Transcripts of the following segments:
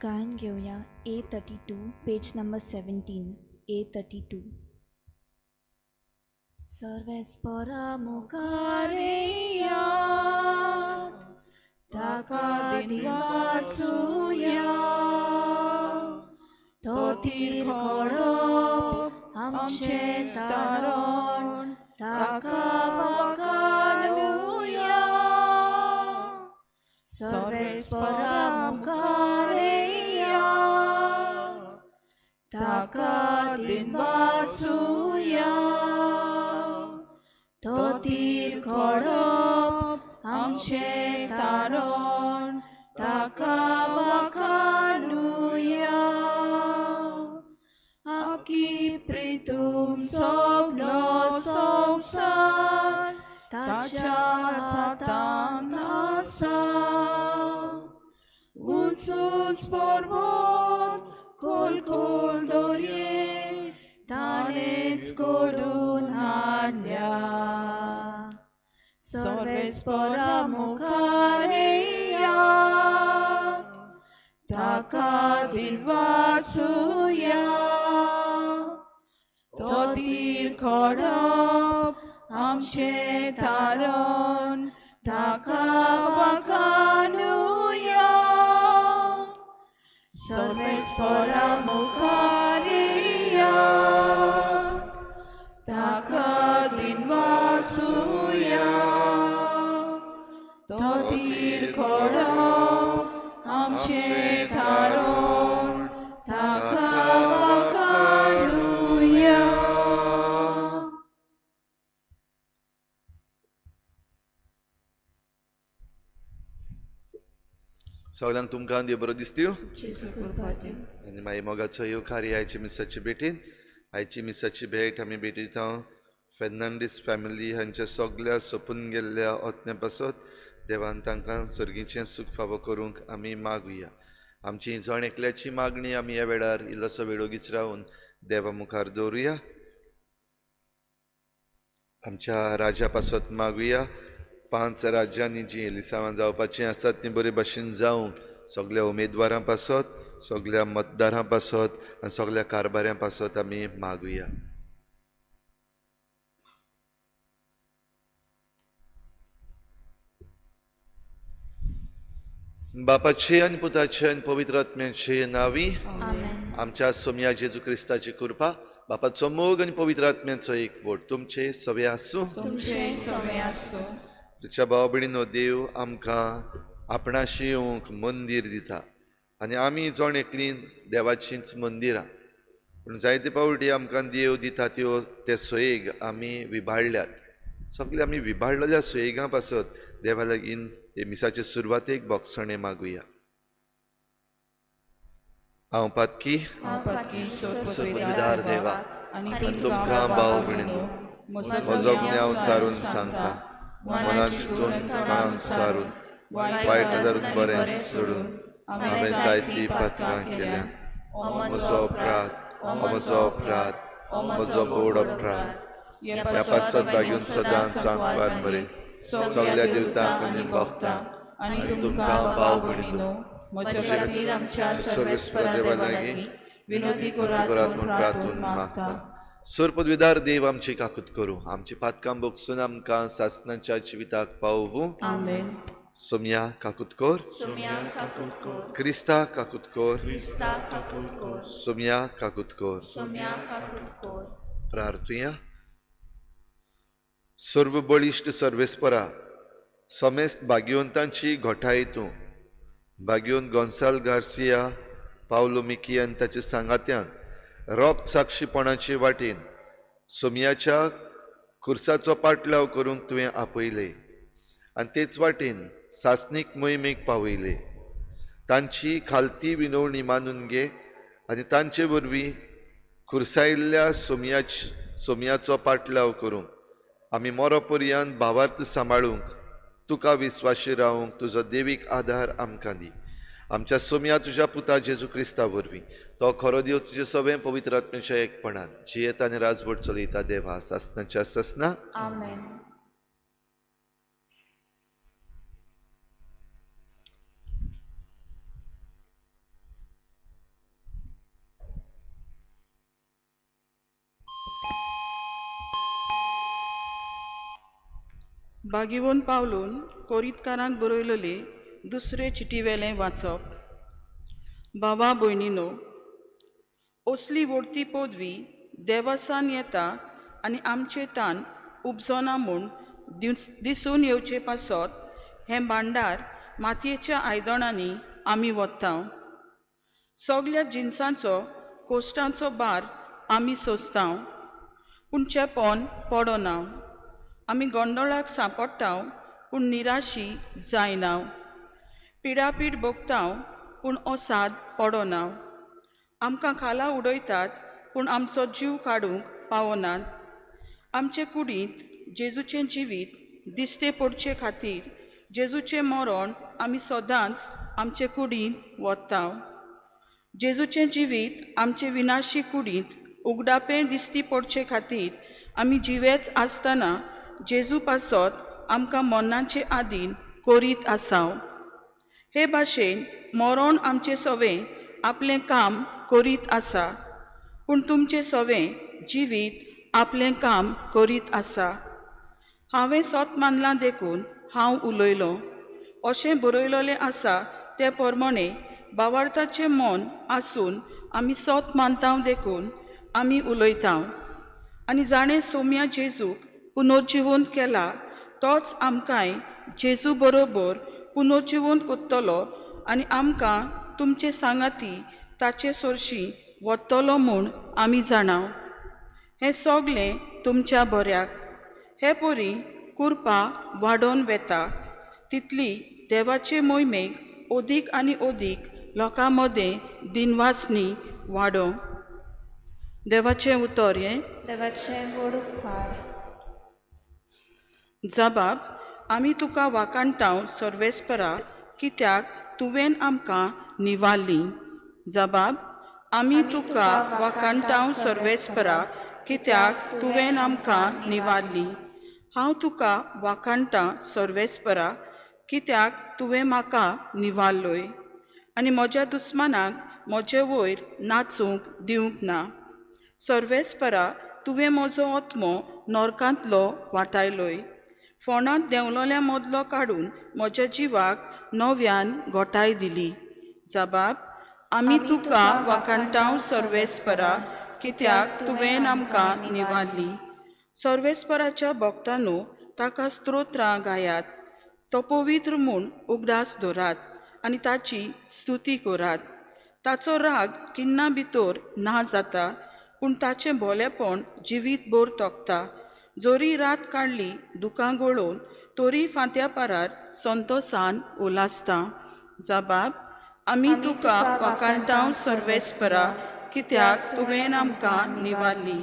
गायन घेवया A32, page number 17, A32. सर्वेस्परा मुखार येयात, ताका दिनवासुया, तो तीर खडप आमचें तारण, ताका वाखाणुया. सर्वेस्परा मुखार येयात, ताका दिनवासुया, तो तीर खडप आमचें तारण, ताका वाखाणुया. आकी प्रितूम सगलो संवसार ताच्या हातांत आसा. उंच उंच पर्वत, खोल खोल दर्ये ताणेंच घडोवन हाडल्या. सर्वेस्परा मुखार येयात, ताका दिनवासुया, तो तीर खडप आमचें तारण, ताका वाखाणुया. सर्वेस्परा मुखार येयात, ताका दिनवासुया, तो तीर खडप आमचें तारण, ताका वाखाणुया. सगळ्यांक तुमकां देव बरो दिसत्यो. जेजू कृपा दिवं. आनी मागीर मोगाचो येवकार आयची मिसाची भेटीन. आयची मिसाची भेट आमी भेटयता फेर्नांडीस फॅमिली हांच्या सगल्या सोंपून गेल्ल्या ओतण्या पासत देवान तांकां सर्गीचें सूख फावो करूंक आमी मागुया. आमची जण एकल्याची मागणी आमी ह्या वेळार इल्लोसो वेळ ओगीच रावन देवा मुखार दवरुया. आमच्या राजा पासत मागुया. 5 राज्यांनी जीं एलिसांवां जावपाचीं आसात तीं बरे भशेन जावंक सगल्या उमेदवारां पासत, सगल्या मतदारां पासत आनी सगल्या कारभाऱ्यां पासत आमी मागुया. बापाचे आनी पुताचे आनी पवित्र आत्म्याचे नांवी आमेन. आमच्या सोमया जेजू क्रिस्ताची कृपा, बापाचो मोग आनी पवित्र आत्म्याचो एकवट तुमचे सवे आसूं. तुमचे सवे आसूं. तुमच्या भाव भयणीनो, देव आमकां आपणाशी येवंक मंदीर दिता आनी आमी जण एकलीं देवाचींच मंदिरां. पूण जायते पावटी आमकां देव दिता त्यो ते सोयेग आमी विभाडल्यात. सगळे आमी विभाडलेल्या सोयेगां पासत देवा लागीं हे मिसाचे सुरवातेक बोगसणें मागुया. हांव पातकी सोदविदार देवा आनी आनी तुमकां भाव भयणीनो म्हजो गुन्यांव सारून सांगता, मनान चिंतून मनान सारून वायट धरून बरें सोडून हांवें जायतीं पातकां केल्या. म्हजो अपराध, म्हजो अपराध, म्हजो बोड अपराध. ह्या पासत बागीन सदांच सांगपाक बरें सगल्या देवतांक आनी भक्तांक आनी तुमकां भाव भयणीनो म्हज्या खातीर आमच्या सर्वेस्परा देवा लागीं विनोदी करात म्हूण प्रार्थून मागता. सोरपदविदार देव आमची काकूत करूं, आमची पातकां बोगसून आमकां सासणाच्या जिविताक पावोवूं. आमेन. सोमया काकूत कर, सोमया काकूत कर, क्रिस्ता काकूत कर, क्रिस्ता काकूत कर, सोमया काकूत कर. सोमया काकूत कर. प्रार्थुया. सर्व बळिश्ट सर्वेस्परा, समेस्त भाग्यवंतांची घोटाय तूं भाग्यवंत गोन्साल गार्सिया, पावलो मिकी आनी ताच्या सांगात्यान रोग साक्षीपणाचे वाटेन सोमयाच्या खुर्साचो पाटलाव करूंक तुवें आपयले आनी तेच वाटेन सासणीक मोहिमेक पावयले. तांची खालती विनवणी मानून घे आनी तांचे वरवीं खुर्सायल्ल्या सोमयाचो पाटलाव करूंक आमी मोरो पर्यंत भावार्थ सांबाळूंक तुका विस्वाशी रावंक तुजो देवीक आधार आमकां दी. आमच्या सोमया तुज्या पुता जेजू क्रिस्ता वरवीं तो खरो देव तुजे सगळें पवित्र आत्म्याच्या एकपणान जियेता आनी राजवट चलयता देवा सासणाच्या सासणा. आमेन. बागिवोन पावलून कोरितकारांक बरयलेले दुसरे चिटीवेलें वाचप. बाबा भयणीनो, असली व्हडती पदवी देवासान येता आनी आमचे तान उपजोना म्हूण दिसून येवचे पासत हें भांडार मातयेच्या आयदणांनी आमी वत्ता. सगल्या जिनसांचो कोश्टांचो भार आमी सोंसता, पूण चेपोन पडना. आमी गोंदळाक सांपडटा, पूण निराशी जायना. पिडापीड भोगता, पूण असाद पडना. आमकां खाला उडयतात, पूण आमचो जीव काडूंक पावनात. आमचे कुडींत जेजूचें जिवीत दिश्टे पडचे खातीर जेजूचें मरण आमी सदांच आमचे कुडींत वता. जेजूचें जिवीत आमचे विनाशी कुडींत उगडापें दिश्टी पडचे खातीर आमी जिवेच आसतना जेजू पासत आमकां मरणाचे आदीन करीत आसा. हे भाशेन मरण आमचें सवें आपलें काम करीत आसा, पूण तुमचें सवें जिवीत आपलें काम करीत आसा. हांवें सत मानलां देखून हांव उलयलों अशें बरयलेलें आसा. ते प्रमाणे बावार्थाचें मन आसून आमी सत मानता देखून आमी उलयता. आनी जाणें सोम्या जेजूक पुनर्जिवंत केला तोच आमकांय जेजू बरोबर पुनर्जिवंत करतलो आनी आमकां तुमचे सांगाती ताचे सरशी वतलो म्हूण आमी जाणा. हें सगलें तुमच्या बऱ्याक. हे परी कुरपा वाडोवन वेता तितली देवाचे मोहिमेक अदीक आनी अदीक लोकां मदें दिनवासनी वाडोवं. देवाचें उतर हें. देवाचें व्हड उपकार. जबाब, आमी तुका वाखाणटाव सर्वेस्परा, कित्याक तुवें आमकां निवारली. जबाब, आमी तुका वाखाणटाव सर्वेस्परा, कित्याक तुवें आमकां निवारली. हांव तुका वाखाणटां सर्वेस्परा, कित्याक तुवें म्हाका निवारलोय आनी म्हज्या दुस्मानाक म्हजे वयर नाचूंक दिवंक ना. सर्वेस्परा, तुवें म्हजो आत्मो नरकांतलो वाटायलोय. फोंडांत देंवलोल्या मदलो काडून म्हज्या जिवाक नव्यान गोठाय दिली. जबाब, आमी तुका वाखाणटाव सर्वेस्परा, कित्याक तुवें आमकां निवारली. सर्वेस्पराच्या भक्तांनो, ताका स्तोत्रां गायात. तो पवित्र म्हूण उगडास दवरात आनी ताची स्तुती करात. ताचो राग किन्ना भितर ना जाता, पूण ताचें भोलेपण जिवीत भर तोखता. जरी रात काडली दुकां गळोवन, तरी फांत्या पारार संतोसान उलासता. जबाब, आमी तुका वाखाणटाव सर्वेस्परा, कित्याक तुवें आमकां निवारली.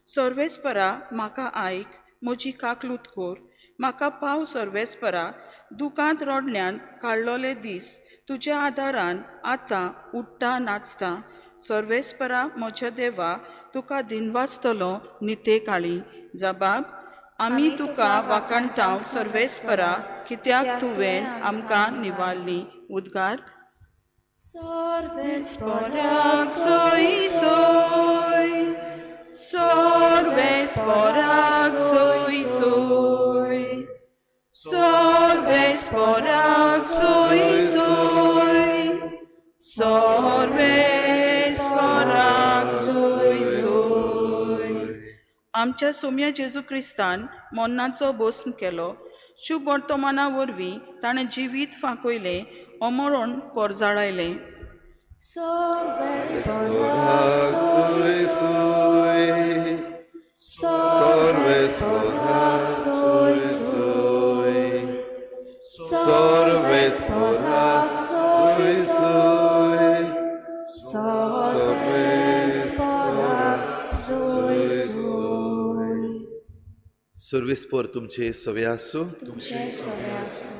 सर्वेस्परा, म्हाका आयक, म्हजी काकलूत कर. म्हाका पाव सर्वेस्परा, दुकांत रडल्यान काडलोले दीस तुज्या आदारान आतां उठ्ठा नाचता. सर्वेस्परा म्हज्या देवा, तुका दिनवासतलो निते काळी. जबाब, आमी तुका वाखाणटाव सर्वेस्परा, कित्याक तुवें आमकां निवारली. उद्गार. सर्वेस्पराक सोय सोय, सर्वेस्पराक सोय सोय, सर्वेस्पराक सोय सोय, सर्वेस्पराक सोय सोय. आमच्या सोम्या जेजू क्रिस्तान मरणाचो भस्म केलो. शुभ वर्तमाना वरवीं ताणें जिवीत फांकयलें, अमरण पोरजाळायलें. सर्वेस्पराक सोय सोय, सर्वेस्पराक सोय सोय, सर्वेस्पराक सोय सोय, सर्वेस्पराक सोय सोय. सर्वेस्पर तुमचे सवे आसूं. तुमचे सवे आसूं.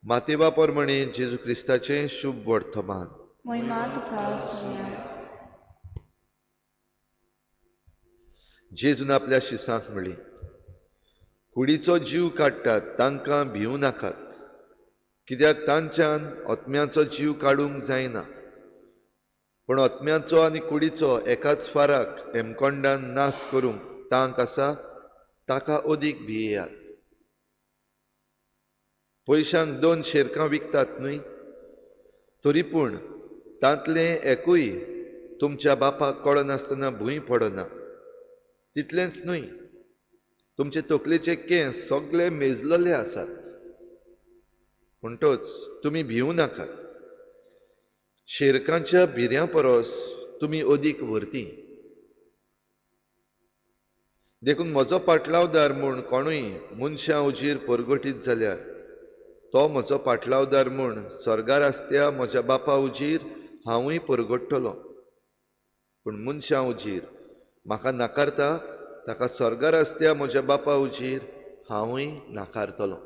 मातेवा प्रमाणे जेजू क्रिस्ताचें शुभ वर्तमान. मोहिमा तुका सोम्या. जेजून आपल्या शिसांक म्हणली, कुडीचो जीव काडटात तांकां भिवूं नाकात, कित्याक तांच्यान आत्म्याचो जीव काडूंक जायना. पूण आत्म्याचो आनी कुडीचो एकाच फाराक हेमकोंडान नाश करूंक तांक आसा, ताका अदीक भियेयात. पयशांक 2 शेरकां विकतात न्हय? तरी पूण तांतलें एकूय तुमच्या बापाक कळनासतना भूंय पडना. तितलेंच न्हय, तुमचे तकलेचे केंस सगळे मेजलेले आसात. म्हणटच तुमी भिवूं नाकात, शेरकांच्या भिऱ्यां परस तुमी अदीक व्हरती. देखून म्हजो पाटलावदार म्हूण कोणूय मनशां उजीर परगटीत जाल्यार तो म्हजो पाटलावदार म्हूण स्वर्गार आसत्या म्हज्या बापा उजीर हांवूय परगट्टलो. पूण मनशां उजीर म्हाका नाकारता ताका स्वर्गार आसत्या म्हज्या बापा उजीर हांवूय नाकारतलो.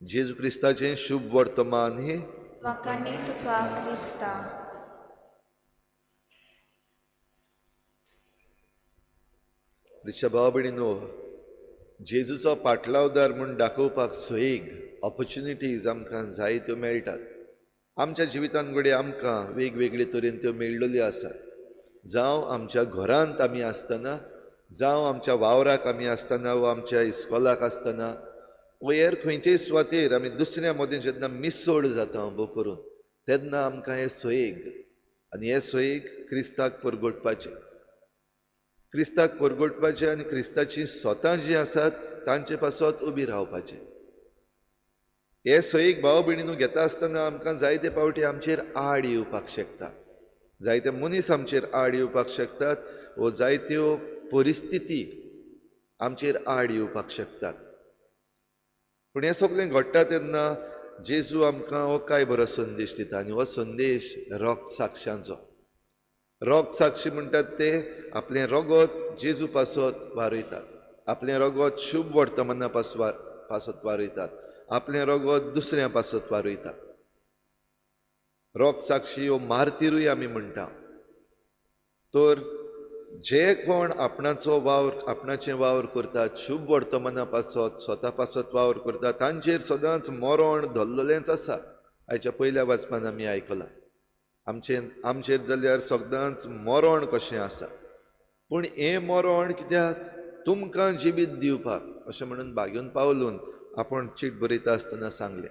जेजू क्रिस्ताचें शुभ वर्तमान हें. वाखाणी तुका क्रिस्ता. रिक्षा भाव भयणीनो, जेजूचो पाटलावदार म्हूण दाखोवपाक सोयीग ऑपॉर्च्युनिटीज आमकां जायत्यो मेळटात. आमच्या जिवितांत घडये आमकां वेगवेगळे तरेन त्यो मेळ्ळ्यो आसात. जावं आमच्या घरांत आमी आसतना, जावं आमच्या वावराक आमी आसतना, वा आमच्या इस्कोलाक आसतना, वा हेर खंयचेय सुवातेर आमी दुसऱ्या मदीं जेन्ना मिसळ जाता उबो करून तेन्ना आमकां हें सोयीग आनी हें सोयीग क्रिस्ताक परगटपाचें, क्रिस्ताक परगटपाचें आनी क्रिस्ताचीं स्वता जीं आसात तांचे पासत उबी रावपाचें. हे सोयीक भाव भयणीनू घेता आसतना आमकां जायते फावटी आमचेर आड येवपाक शकता, जायते मनीस आमचेर आड येवपाक शकतात, वा जायत्यो परिस्थिती आमचेर आड येवपाक शकतात. पूण हें सगळें घडटा तेन्ना जेजू आमकां हो काय बरो संदेश दिता आनी हो संदेश रोग साक्षांचो. रोग साक्षी म्हणटात ते आपलें रगत जेजू पासत वारयतात, आपलें रगत शुभ वर्तमाना पासत वारयतात, आपलें रगत दुसऱ्या पासत वारयतात. रोग साक्षी हो मार्तीरूय आमी म्हणटा. तर जे कोण आपणाचो वावर, आपणाचें वावर करतात, शुभ वर्तमाना पासत स्वता पासत वावर करतात, तांचेर सदांच मरण धरलेलेंच आसा. आयच्या पयल्या वाचपान आमी आयकलां आमचेर जाल्यार सदांच मरण कशें आसा. पूण हें मरण कित्याक? तुमकां जिवीत दिवपाक, अशें म्हणून भाग्योन पावलून आपण चीट बरयता आसतना सांगलें.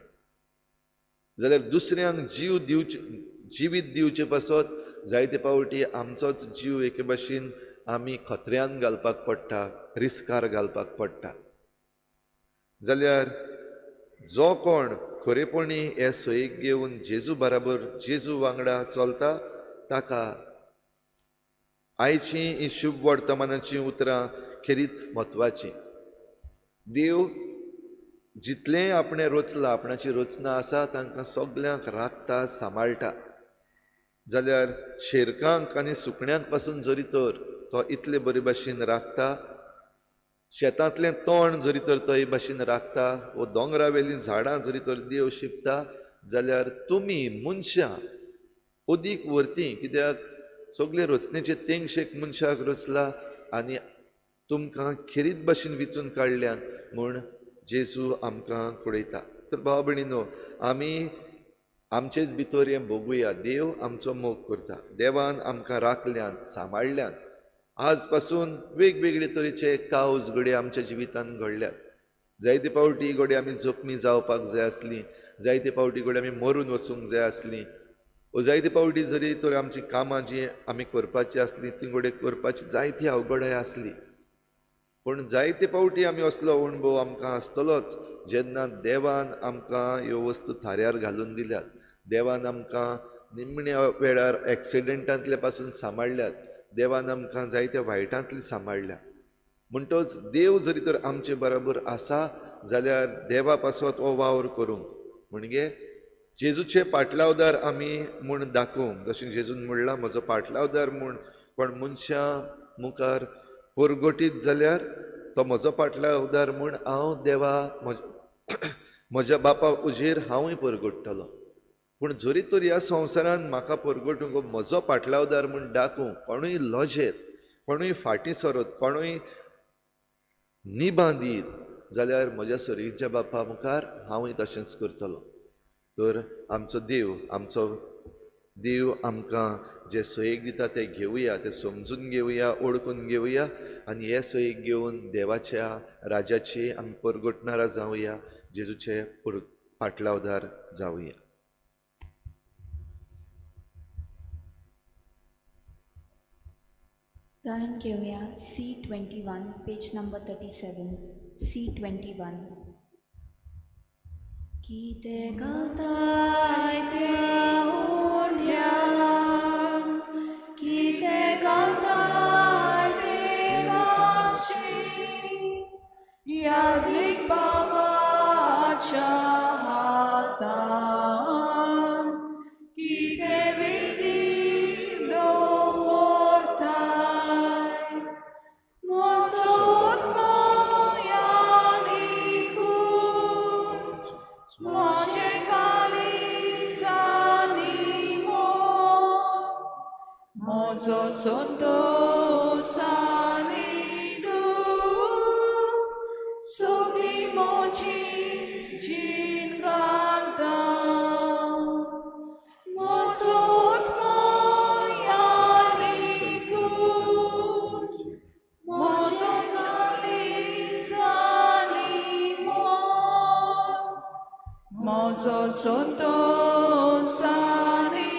जाल्यार दुसऱ्यांक जीव दिवचे, जिवीत दिवचे पासत जायते फावटी आमचोच जीव एके भाशेन आमी खतऱ्यान घालपाक पडटा, रिस्कार घालपाक पडटा. जाल्यार जो कोण खरेपणी हे सोयीक घेवन जेजू बराबर, जेजू वांगडा चलता ताका आयची ही शुभ वर्तमानाचीं उतरां खेरीत म्हत्वाचीं. देव जितलें आपणें रचलां, आपणाची रचना आसा, तांकां सगल्यांक राखता, सांबाळटा. जाल्यार शेरकांक आनी सुकण्यांक पासून जरी तर तो इतले बरे भाशेन राखता, शेतांतलें तण जरी तर तो हे भाशेन राखता, वो दोंगरावेलीं झाडां जरी तर देव शिंपता, जाल्यार तुमी मनशां अदीक व्हरती. कित्याक सगळे रचनेचे तेंगशेक मनशाक रचला आनी तुमकां खेरीत भाशेन विचून काडल्यान म्हूण जेजू आमकां कळयता. तर भाव भयणीनो, आमी आमचेच भितर हें बघुया. देव आमचो मोग करता, देवान आमकां राखल्यान, सांबाळल्यान. आज पासून वेगवेगळे तरेचे कावज घडये आमच्या जिवितांत घडल्यात. जायते फावटी घडये आमी जखमी जावपाक जाय आसली, जायते फावटी घडये आमी मरून वचूंक जाय आसली, वा जायते फावटी जरी तर आमची कामां जीं आमी करपाची आसली ती घडये करपाची जायती अवघडाय आसली. पूण जायते फावटी आमी असलो अणभव आमकां आसतलोच जेन्ना देवान आमकां ह्यो वस्तू थाऱ्यार घालून दिल्यात, देवान आमकां निमण्या वेळार एक्सिडेंटांतले पासून सांबाळ्ळ्यात, देवान आमकां जायत्या वायटांतली सांबाळ्ळ्या. म्हणटच देव जरी तर आमचे बराबर आसा जाल्यार देवा पासत हो वावर करूंक म्हणजे जेजूचे पाटलावदार आमी म्हूण दाखोवंक, जशें जेजून म्हणलां म्हजो पाटलावदार म्हूण पण मनशां मुखार परगटीत जाल्यार तो म्हजो पाटलावदार म्हूण हांव देवा म्हज्या बापा उजेर हांवूय परगट्टलो. पूण जरी तर ह्या संवसारान म्हाका परगटूंक म्हजो पाटलावदार म्हूण दाखोवंक कोणूय लजेत, कोणूय फाटीं सरत, कोणूय निबांदीत जाल्यार म्हज्या सरीच्या बापा मुखार हांवूय तशेंच करतलो. तर आमचो देव आमकां जे सोयेक दिता ते घेवया, ते समजून घेवया, ओळखून घेवया आनी हे सोयीक घेवन देवाच्या राजाची आमी परगटणारा जावया, जेजूचे पाटलावदार जावया. गायन घेवया C21 page number 37. C21. कितें घालताय त्या उंड्यांत, कितें घालताय ते घालशी, यादलीक बाबाच्या हातान कितें विलती दवरताय, म्हजो आत्मो आनी कूड, म्हजें काळीज आनी मन, म्हजो संतोस आनी दूख, सगळी म्हजी जीण घालता, म्हजो आत्मो आनी कूड, म्हजो काळीज आनी मन, म्हजो संतोस आनी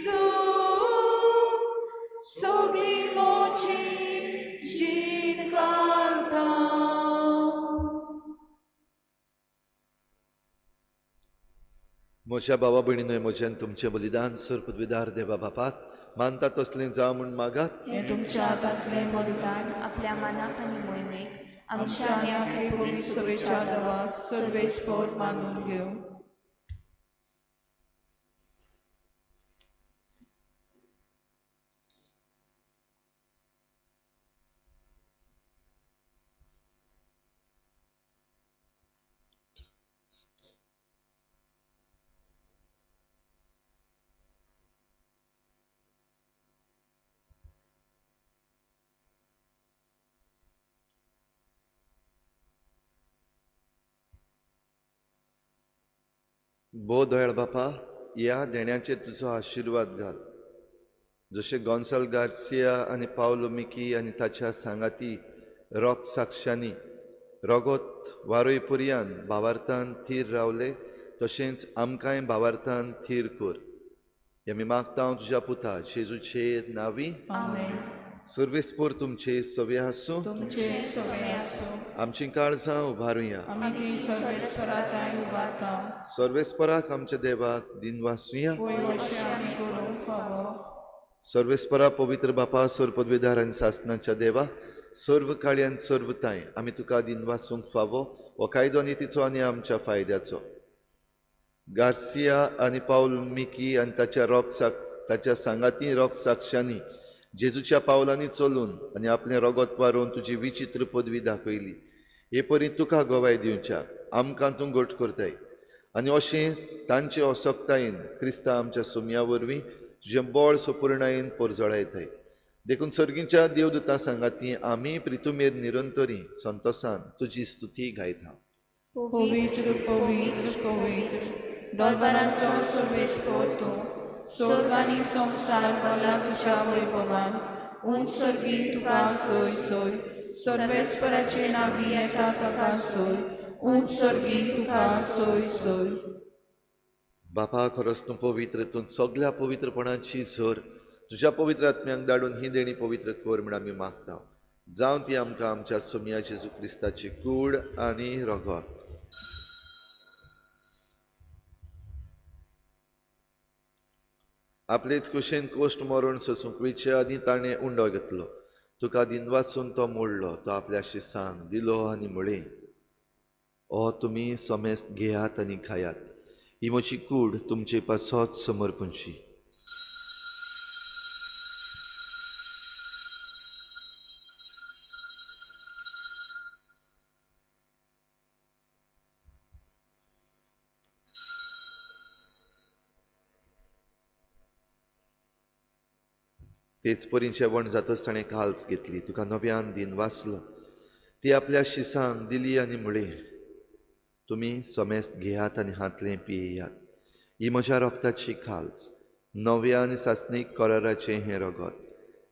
दूख, सगळी म्हजी जीण घालता. म्हज्या भावा भयणीनय म्हजें तुमचें बलिदान सर पदवीदार देवा बापाक मानता तसलें जावं म्हूण मागात. हें तुमच्या हातांतलें बलिदान आपल्या मनाक आनी मोहिमेक आमच्या आमच्या आनी आनी आखे आखे पवित्र सभेच्या देवाक सर्वेस्पोर मानून घेवं. भोव दयाळ बापा, ह्या देण्याचेर तुजो आशिर्वाद घाल. जशें गोन्साल गार्सिया आनी पावलो मिकी आनी ताच्या सांगाती रोग साक्षांनी रोगोत वारोय पुरयान भावार्थान थीर रावले, तशेंच आमकांय भावार्थान थीर कर. हें आमी मागता तुज्या पुता जेजूचे नांवी. आमेन. सर्वेस्पोर तुमचे सवे आसूं. तुमचे सवे आसूं. आमचीं काळजां उबारुया. आमी ती सर्वेस्परा थांय उबारता. सर्वेस्पराक आमच्या देवाक दिनवासुया. पळय अशें आमी करूंक फावो. सर्वेस्परा पवित्र बापा, सर्व पदवीदार आनी सासनाच्या देवा, सर्व काळयान सर्व तांय आमी तुका दिनवासूंक फावो हो कायदो नितीचो आनी आमच्या फायद्याचो. गार्सिया आनी पावल मिकी आनी ताच्या ताच्या सांगाती रोग साक्षांनी जेजूच्या पावलांनी चलून आनी आपलें रोगोत वारोवन तुजी विचित्र पदवी दाखयली. हे परी तुका गवाय दिवच्याक आमकां तूं घट करताय आनी अशें तांचे असक्तायेन क्रिस्ता आमच्या सुमया वरवीं तुजें बळ सुपुर्णायेन परजळायताय. देखून सर्गीच्या देवदूतां सांगाती आमी प्रितुमेर निरंतरी संतोसान तुजी स्तुती गायता. पवित्र पवित्र पवित्र दरबारांचो सर्वेस्पोर तूं, स्वर्ग आनी संवसार भरला तुज्या वैभवान. उंच सर्गी तुका सोय सोय, सर्वेस्पराचे नांवी येता ताका सोय, उंच सर्गी तुका सोय सोय. बापा, खरोच तूं पवित्र, तूं सगळ्या पवित्रपणाची झर. तुज्या पवित्र आत्म्यांक धाडून ही देणी पवित्र कर म्हूण आमी मागता. जावं ती आमकां आमच्या सोमया जेजू क्रिस्ताची कूड आनी रगत. आपलेच कुशेन कोश्ट मरण सोसूंक वयचे आदीं ताणें उंडो घेतलो, तुका दिनवासून तो मोडलो, तो आपल्या शिसांक दिलो आनी म्हळें, ओ तुमी समेस्त घेयात आनी खायात, ही म्हजी कूड तुमचे पासत समर्पणची. तेच परी जेवण जातच ताणें काल्स घेतली, तुका नव्यान दिन वाचलो, ती आपल्या शिसांक दिली आनी म्हळें, तुमी समेस्त घेयात आनी हांतलें पियेयात, ही म्हज्या रगताची खाल्स, नव्या आनी सासणीक कराराचें हें रगत,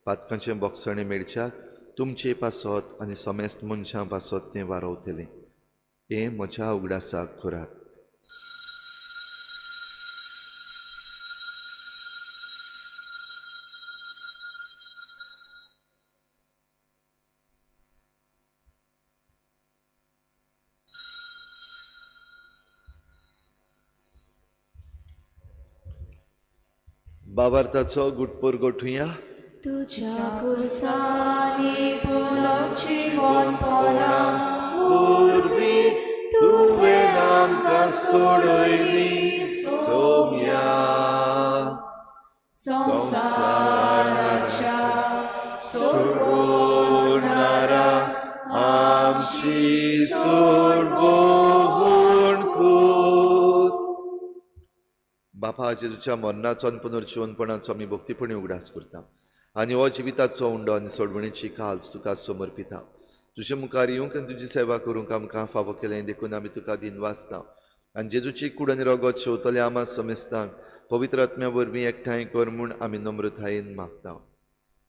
पातकांचें बोगसणें मेळच्याक तुमचे पासत आनी समेस्त मनशां पासत तें वारोवतलें. हें म्हज्या उगडासाक करात. बाबार्थाचो गुटपोर गोठुया. तुझ्या कुर्सानी पुलोची मोनपणा उर्वी तुवें आमकां सोडयली सोम्या संवसाराच्या सोडवणारा आमची सोडवण कर. बापा, जेजूच्या मरणाचो आनी पुनर्जिवनपणाचो आमी भक्तीपणी उगडास करता आनी हो जिविताचो उंडो आनी सोडवणेची काल्स तुका समर्पिता. तुजे मुखार येवंक आनी तुजी सेवा करूंक आमकां फावो केलें देखून आमी तुका दिनवासता आनी जेजूची कूड आनी रगत शेवतले आमा समेस्तांक पवित्र आत्म्या वरवीं एकठांय कर म्हूण आमी नम्रतायेन मागता.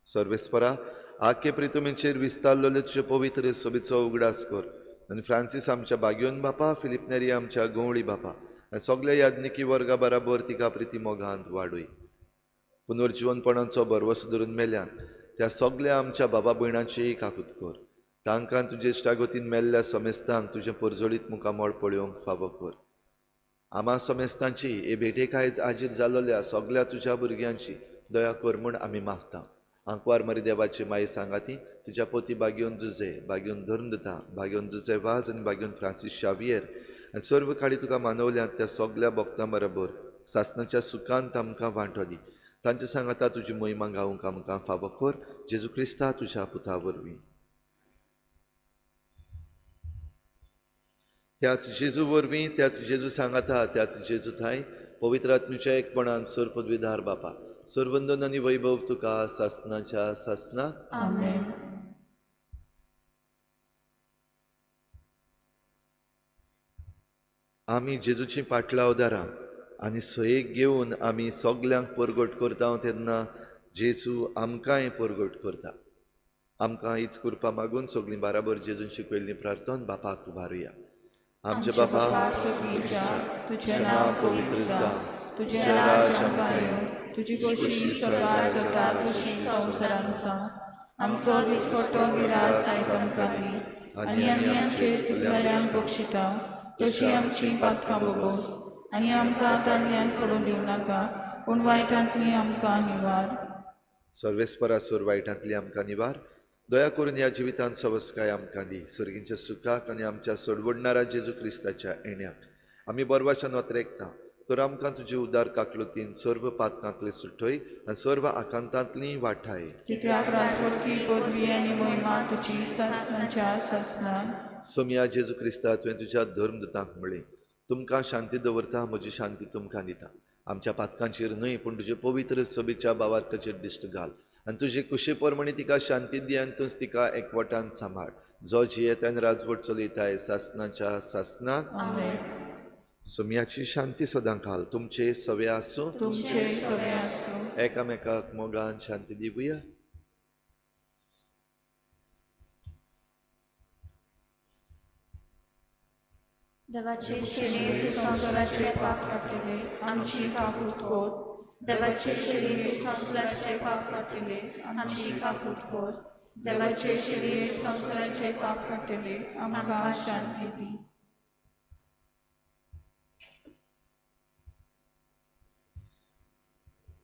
सर्वेस्परा, आखे प्रितुमेचेर विस्तारलेले तुजे पवित्र सोबीचो उगडास कर आनी फ्रांसीस आमच्या बाग्योन बापा, फिलीप नेरी आमच्या गंवळी बापा आनी सगल्या याज्ञिकी वर्गा बराबर तिका प्रिती मोगांत वाडय. पुनर्जिवनपणाचो भरवसो धरून मेल्यान त्या सगल्या आमच्या बाबा भयणांचीय काकूत कर. तांकां तुजे इश्टागतीन मेल्ल्या समेस्तांक तुजें परजळीत मुखामळ पळोवंक फावो कर. आमा समेस्तांची हे भेटेक आयज आजीर जाल्ल्या सगल्या तुज्या भुरग्यांची दया कर म्हूण आमी मागता. आंकवार मरी देवाची माई सांगाती तुज्या पोती बागेवन जुजे, बागेवन धर्मदता, बागेवन जुजे वाज आनी बागेवन फ्रांसीस शावियर आनी सर्व काळी तुका मानवल्यात त्या सगल्या भक्तां बरोबर सासणाच्या सुखांत आमकां वांटो दी. तांचे सांगाता तुजी महिमा गावंक आमकां फावो कर. जेजू क्रिस्ता तुज्या पुता वरवीं. त्याच जेजू वरवीं, त्याच जेजू सांगाता, त्याच जेजू थांय पवित्र आत्म्याच्या एकपणान सर्व पदवीधार बापा, सर्वंदन आनी वैभव तुका सासणाच्या सासना. आमेन. आमी जेजूची पाटलावदारां आनी सोयेक घेवन आमी सगल्यांक परगट करता तेन्ना जेजू आमकांय परगट करता. आमकां हीच कृपा मागून सगळीं बाराबर जेजून शिकयल्ली प्रार्थना बापाक उबारुया. आमच्या बापा, तुझें नांव पवित्र जावं, तुझें राज आमकां येवं, तुजी खोशी स्वर्गार जाता तशी संवसारांत जावं. आमचो दिसपट्टो गिरास आयज आमकां दी आनी आमी आमचे चुकलेल्यांक बक्षिता तशी आमची पातकां भोगोस आनी आमकां तांडण्यान पडून दिवं नाका, पूण वायटांतली आमकां निवार. सर्वेस्परा, सोर वायटांतली आमकां निवार. दया करून ह्या जिवितांत सवस्काय आमकां दी. सर्गींच्या सुखाक आनी आमच्या सोडवडणारा जेजू क्रिस्ताच्या येण्याक आमी बरवाच्या नोत्रेकता तर आमकां तुजी उदार काकलुतीन सर्व पातकांतली सुटय आनी सर्व आकांतांतली वाठाय. कित्याक राजवटकी पदवी आनी महिमा तुजी सासणाच्या सासणाक. सोमया जेजू क्रिस्ता, तुवें तुज्या धर्मदूतांक म्हळें, तुमकां शांती दवरता, म्हजी शांती तुमकां दिता. आमच्या पातकांचेर न्हय पूण तुजे पवित्र सभेच्या बावार्थाचेर दिश्ट घाल आनी तुजे कुशे प्रमाणे तिका शांती दी आनी तूंच तिका एकवटान सांबाळ, जो जियेता आनी राजवट चलयताय सासणाच्या सासणाक. आमेन. सोमयाची शांती सदां काल तुमचे सवे आसूं. तुमचे सवे आसूं. एकामेकाक मोगान शांती दिवया. देवाचे शेळये तूं संवसाराचे पाप काडटले, आमची काकूत कर. देवाचे शेळये तूं संवसाराचे पाप काडटले, आमची काकूत कर. देवाचे शेळये संवसाराचे पाप काडटले, आमकां शांती दी.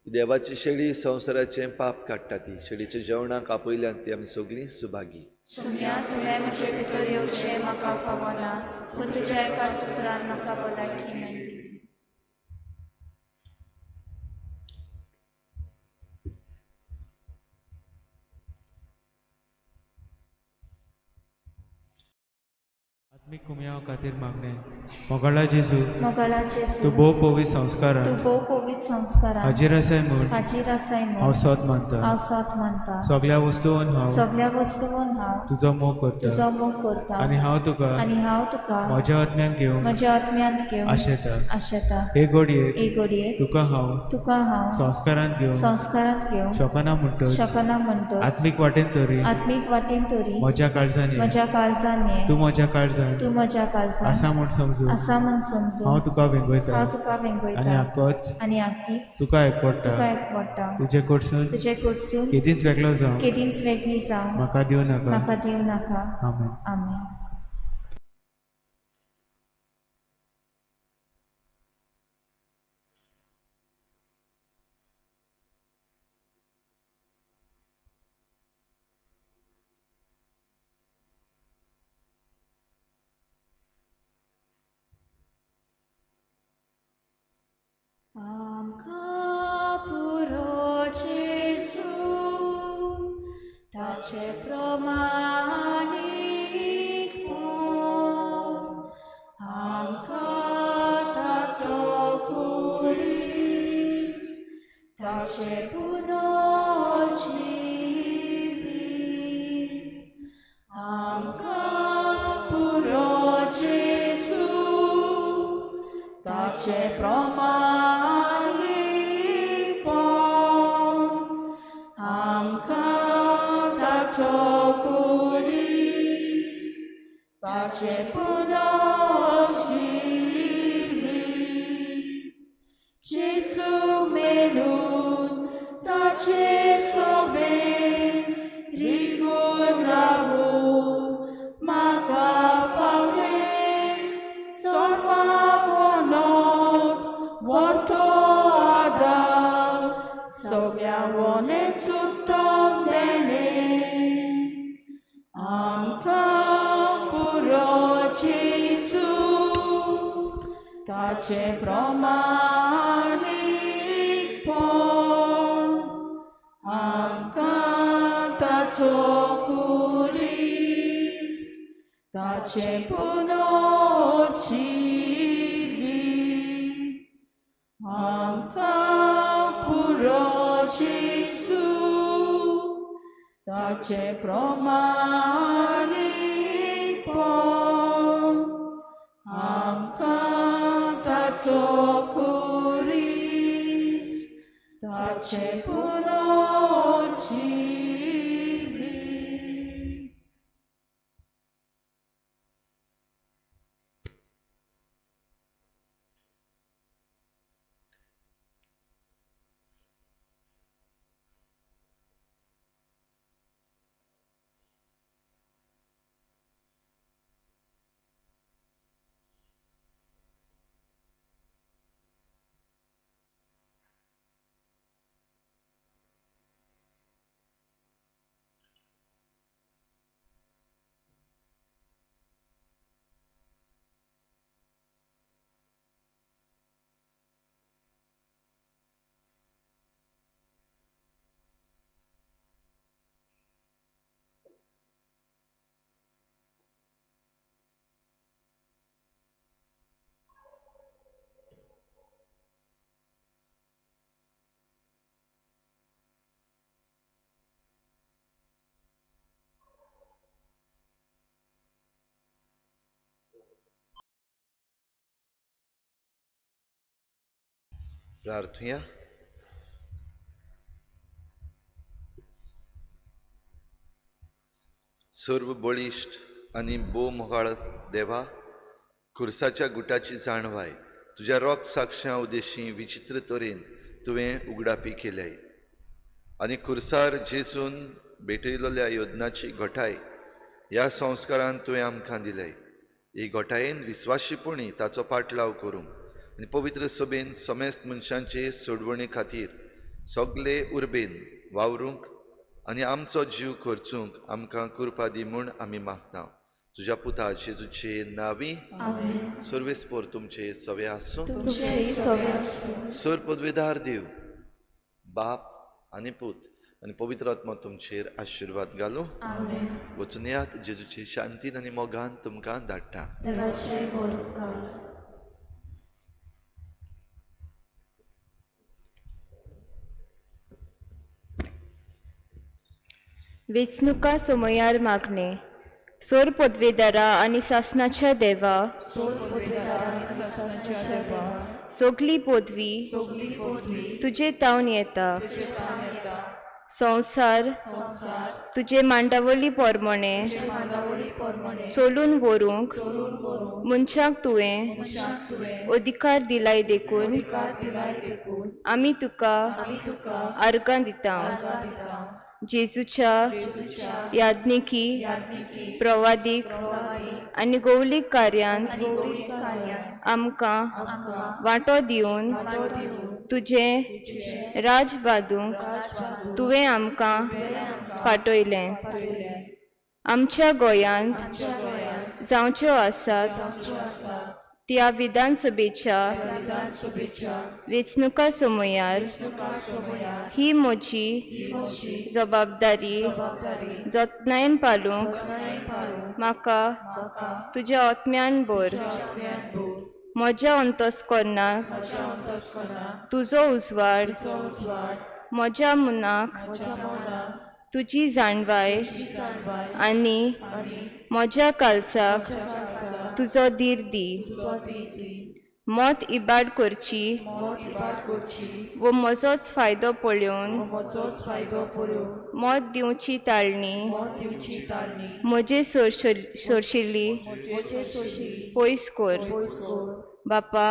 देवाची शेळी संवसाराचें पाप काडटा ती शेळीच्या जेवणाक आपयल्यान ती आमी सगळीं सुभागी. सोम्या, तुवें म्हजे भितर येवचें म्हाका फावना, पूण तुज्या एकाच उतरान म्हाका भलायकी मेळटली. आत्मीक कुमयाव खातीर मागणें. मोगाळा जेजू, मोगाळा जेजू, तूं भोव पवित्र संस्कारान तूं भोव पवित्र संस्कारान हाजीर आसाय म्हूण हाजीर आसाय हांव म्हूण सोद मानता. हांव सोद मानता. सगळ्या वस्तून हांव सगळ्या वस्तून हांव तुजो मोग करता तुजो मोग करता आनी हांव तुका आनी हांव तुका म्हज्या आत्म्यान घेवंक म्हज्या आत्म्यांत घेवन आशेता. आशेता. हे घडयेक हे घडयेक तुका हांव तुका हांव संस्कारांत घेवंक संस्कारांत घेवंक शकना म्हणटच शकना म्हणटच आत्मीक वाटेन तरी आत्मीक वाटेन तरी म्हज्या काळजान ये. म्हज्या काळजान ये. तूं म्हज्या काळजान तूं म्हज्या काळजान आसा म्हूण समजून आसा म्हूण समजून हांव तुका वेंगयता हांव तुका आनी वेंगयता आकोच आनी आकीच तुका एकवडटा. तुका एकवडटा. तुजे कडसून तुजे कडसून केदींच वेगळो जावं केदींच वेगळी जावं म्हाका दिवं नाका. म्हाका दिवं नाका. आमेन. आमेन. आमकां पुरो जेजू ताचे प्रमाणीकपण, आमकां ताचो कुरीस ताचे पुनर्जिवीत, आमकां पुरो जेजू ताचे प्रमाणीकपण, आमकां ताचो कुरीस ताचे पुनर्जिवीत. जेजू मेळून ताचे सोवे रिगून रावूंक म्हाका फावलें, सर्वां वरतो आदार सगळ्या वनेच उत्तम देणें. आमकां पुरो जेजू ताचे प्रमाणीकपण, आमकां ताचो कुरीस ताचे पुनर्जिवीत, आमकां पुरो जेजू ताचे प्रमाणीकपण, आमकां ताचो कुरीस ताचे पुनर्जिवीत. प्रार्थुया. सर्व बळिश्ट आनी भोव मोगाळ देवा, खुर्साच्या गुटाची जाणवाय तुज्या रोग साक्षां उदेशी विचित्र तरेन तुवें उगडापी केल्याय आनी खुर्सार जेजून भेटयलेल्या योजनाची घटाय ह्या संस्कारान तुवें आमकां दिल्याय. ही घटायेन विस्वाशीपणी ताचो पाटलाव करूंक आनी पवित्र सभेन समेस्त मनशांचे सोडवणे खातीर सगले उर्बेन वावरूंक आनी आमचो जीव खर्चूंक आमकां कृपा दी म्हूण आमी मागता. तुज्या पुता जेजूचे नांवी. आमेन. सर्वेस्पोर तुमचे सवे आसूं. तुमचेय सवे आसूं. सर पदवेदार देव बाप आनी पूत आनी पवित्र आत्मा तुमचेर आशिर्वाद घालूं. आमेन. वचून यात, जेजूचे शांतीन आनी मोगान तुमकां धाडटा. देवाचे व्हड उपकार. वेंचणुका समयार मागणे. सोर पदवेदारा आनी सासनाच्या देवा, सगली पदवी तुजे तावन येता. संवसार तुजे मांडावळी प्रमाणे चलून व्हरूंक मनशाक तुवें अधिकार दिलाय देखून आमी तुका आर्गां दिता. जेजूच्या याज्ञिकी, प्रवादीक आनी गौलीक कार्यांत आमकां वांटो दिवन तुजें राज बांदूंक तुवें आमकां पाठयलें. आमच्या गोंयांत जावच्यो आसात त्या विधानसभेच्या वेंचणुका समयार ही म्हजी जबाबदारी जतनायेन पालूंक म्हाका तुज्या आत्म्यान भर. म्हज्या अंतस्करणाक तुजो उजवाड, म्हज्या मनाक तुजी जाणवाय आनी म्हज्या कालचाक तुजो धीर दी. मत इबाड करची वो म्हजोच फायदो पळोवन मत दिवची ताळणी म्हजे सोरशिल्ली पयस कर. बापा,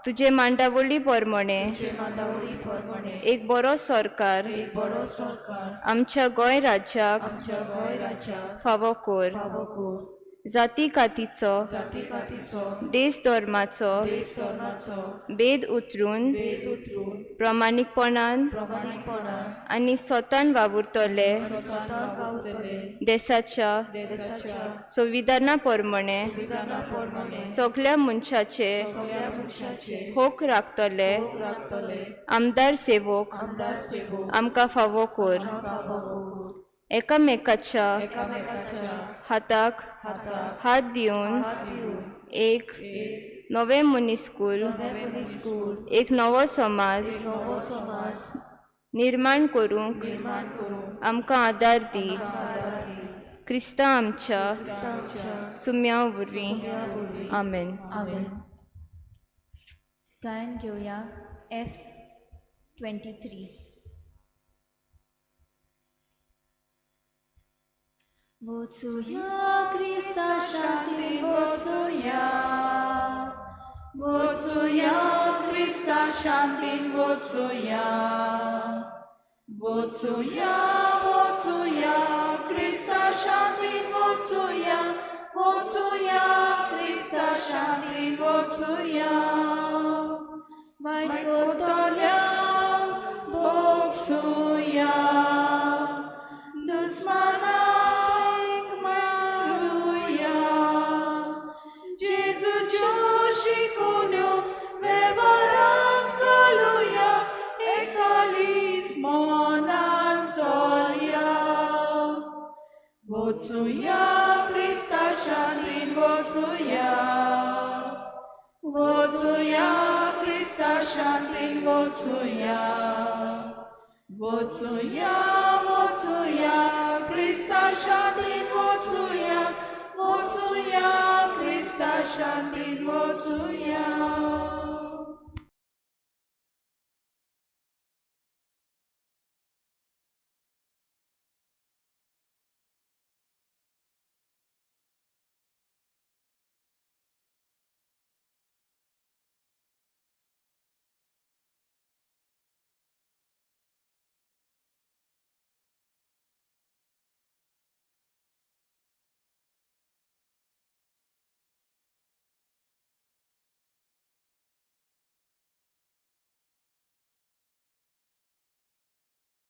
तुजे मांडावळी प्रमाणे एक बरो सरकार आमच्या गोंय राज्याक फावो कर. जाती कातीचो, देश धर्माचो भेद उतरून प्रामाणीकपणान आनी स्वतान वावुरतले देशाच्या संविधाना प्रमाणे सगल्या मनशाचे हक राखतले आमदार सेवक आमकां फावो कर. एकामेकाच्या हाताक हात दिवन एक नवें मनीसकूल, एक नवो समाज निर्माण करूंक आमकां आदार दी. क्रिस्ता आमच्या सुम्या वरवीं. आमेन. गायन घेवया F23. Vocuja Krista शांती vocuja, vocuja Krista शांती vocuja, vocuja vocuja Krista शांती vocuja, vocuja Krista शांती vocuja. वायट बोक्सुया, दुस्मानाक मारुया, जेजूच्यो शिकोवण्यो वेव्हारांत घालुया, एकालीच मनान चलया. वचुया क्रिस्ता शांतीन वचुया, वचुया क्रिस्ता शांतीन वचुया, वचुया वचुया क्रिस्ता शांतीन वचुया, वचुया क्रिस्ता शांतीन वचुया.